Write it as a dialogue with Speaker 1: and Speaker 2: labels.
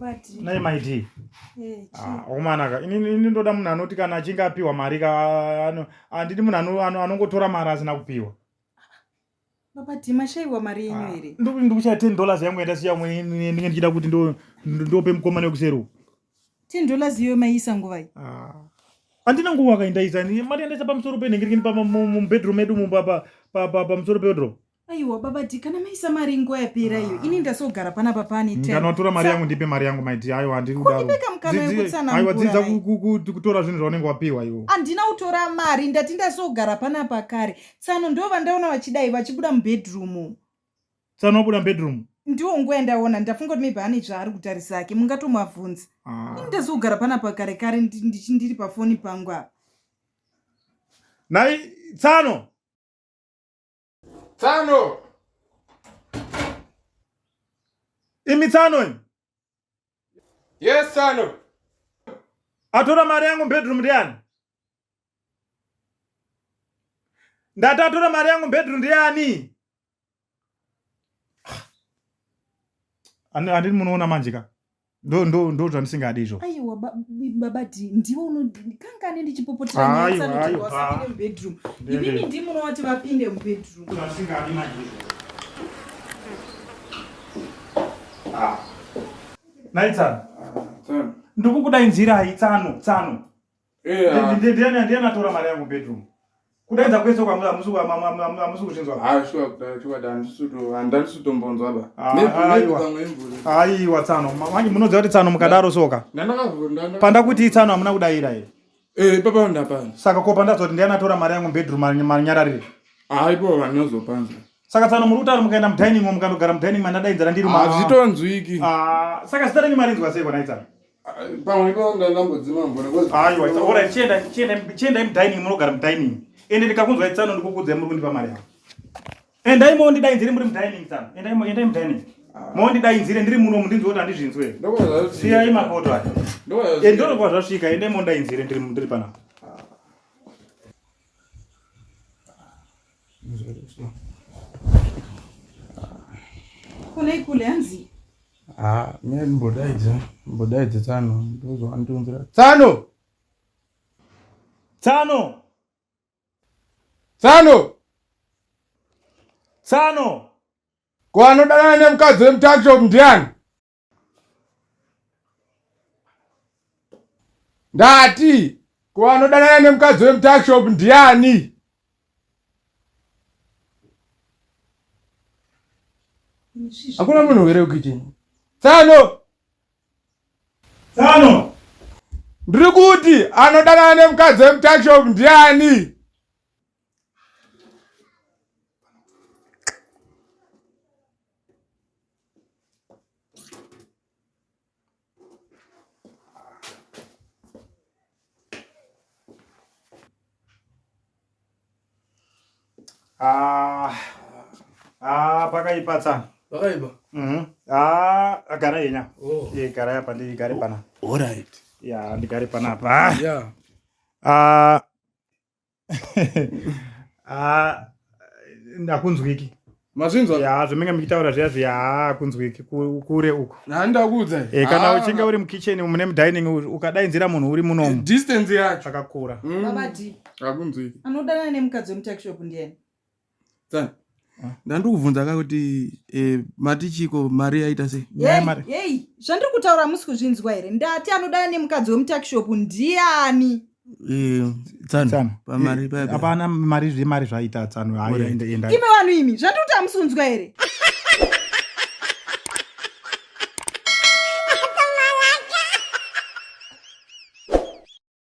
Speaker 1: Babati.
Speaker 2: Nai maiti.
Speaker 1: Eh, chi.
Speaker 2: Ah, omanaka. Ini ini ndoda munhu anoti kana achinge apiwa mari ka ano handidi munhu ano- ano- anongotora mari asina kupiwa.
Speaker 1: Babati mashaiwa mari yenyu
Speaker 2: Ah,
Speaker 1: here?
Speaker 2: Ndikushaya 10 dollars yangu yandasiya umwe ndinge ndichida kuti ndope mukomana wekuseri uku.
Speaker 1: 10 dollars iyoyo maiisa nguvai?
Speaker 2: Ah. Handina nguva kaindaisa mari yandaisa pamusoro penhingirikini mubedroom medu pamusoro pewardrobe.
Speaker 1: Aiwa baba D kana maisa mari nguva yapera iyo. Ini ndasogara panapa pane time.
Speaker 2: Kana watora mari yangu ndipe mari yangu maiti. Aiwa handiri kudaro.
Speaker 1: Kundipeka mukana wekutsanangura.
Speaker 2: Aiwa dzidza kutora zvinhu zvaunenge wapiwa iwe.
Speaker 1: Handina kutora mari ndati ndasogara panapa kare. Tsano ndo vandaona vachidai vachibuda mubedroom.
Speaker 2: Tsano wabuda mubedroom?
Speaker 1: Ndiwo nguva yandaona ndafunga kuti maybe ane zvaari kutarisa hake mungatomavhunza.
Speaker 2: Ah.
Speaker 1: Ini ndazogara panapa kare kare ndiri pafoni pangu apa.
Speaker 2: Nhai Tsano.
Speaker 3: Tsano!
Speaker 2: Imi Tsano imi.
Speaker 3: Yes, Tsano.
Speaker 2: Atora mari yangu bedroom ndiani? Ndati atora mari yangu bedroom ndiani? Andini munoona manje ka. Ndo ndo ndo zvandisingadi izvo.
Speaker 1: Aiwa baba D ndiwe uno kangani ndichipopotera nyaya
Speaker 2: Aiwa,
Speaker 1: tsano kuti
Speaker 2: aiwa.
Speaker 1: wasapinde mubedroom.
Speaker 2: Ndende.
Speaker 1: Imimi ndimi munovati vapinde mubedroom.
Speaker 2: Zvandisingadi manje izvo. Ah. Nhai Tsano.
Speaker 3: Tsano.
Speaker 2: Ndikukudaidzirai Tsano, Tsano.
Speaker 3: Eh,
Speaker 2: Ndiani ndiani atora mari yangu bedroom? Kudaidza kwese uko hamusi kuzvinzwa.
Speaker 3: Ah, sure, kuda chokwadi handisuto handandisutombonzwa ba.
Speaker 2: Ah,
Speaker 3: Maybe maybe
Speaker 2: aiwa.
Speaker 3: pamwe imvura.
Speaker 2: Aiwa Tsano, manje munoziva kuti Tsano mukadaro soka.
Speaker 3: Ndandakavhura ndanda.
Speaker 2: Pandakuti Tsano hamuna kudaira here?
Speaker 3: Eh, papa ndapana.
Speaker 2: Saka ko pandazoti ndiani atora mari yangu bedroom manyararire.
Speaker 3: Ah, ipo vanozopanza.
Speaker 2: Saka Tsano muri kutaura mukaenda mudining room mukandogara mudining mandadaidzira ndiri ma.
Speaker 3: Hazvitonzwiki.
Speaker 2: Ah, saka zita renyu marinzwa sei kona Tsano?
Speaker 3: Pamwe ipo ndandambodzima mvura because
Speaker 2: Aiwa, alright, chienda chienda chiendai mudining munogara mudining. Ende ndikakunzwai Tsano ndikukuudzai muri kundipa mari yangu. Endai mondidaidzire muri mudining Tsano. Endai endai mudining. Mondidaidzire ndiri muno mundinzwe kuti handizvinzwe. Siyai mapoto aya. Ndokwa kwazvasvika endai mondidaidzire ndiri ndiri panapa.
Speaker 1: Kune kule hanzi.
Speaker 3: Ah, mine mbodaidza, mbodaidza tsano, ndozvandiunzira. Tsano!
Speaker 2: Tsano!
Speaker 3: Tsano!
Speaker 2: Tsano!
Speaker 3: Ko anodanana nemukadzi wemutuckshop ndiani? Ndati, ko anodanana nemukadzi wemutuckshop ndiani? Hakuna munhu here kukicheni? Tsano!
Speaker 2: Tsano!
Speaker 3: Ndiri kuti anodanana nemukadzi wemutuckshop ndiani?
Speaker 2: Ah, ah, pakaipa tsano.
Speaker 3: Pakaipa.
Speaker 2: Mhm. Ah, agara yenya.
Speaker 3: Oh.
Speaker 2: Ye gara apa ndigare pana.
Speaker 3: All right.
Speaker 2: Ya, ndigare panapa.
Speaker 3: Yeah.
Speaker 2: Ah. Ah, ndakunzwiki.
Speaker 3: Mazvinzwa?
Speaker 2: Ya, zvemunge muchitaura zviya zviya hakunzwiki kure uku.
Speaker 3: Handakuudza.
Speaker 2: Eh, kana ah. uchinge uri mukitchen mune mudining ukadainzira munhu uri munomu.
Speaker 3: Distance yacho.
Speaker 2: Takakura.
Speaker 3: Mm.
Speaker 1: Baba D.
Speaker 3: Hakunzwiki.
Speaker 1: Anodanana nemukadzi wemutuckshop ndiyani?
Speaker 3: Tsana. Ndandikubvunza ka kuti eh, mati chiko mari yaita sei?
Speaker 1: Hey, zvandiri kutaura hamusi kuzvinzwa here? Ndati anodana nemukadzi wemutuckshop ndiyani?
Speaker 3: Eh, tsano pamari
Speaker 2: paya. Hapana mari zvemari zvaita tsano. Hayi enda enda.
Speaker 1: Imi vanhu imi, zvandiri kuti hamusi kunzwa here?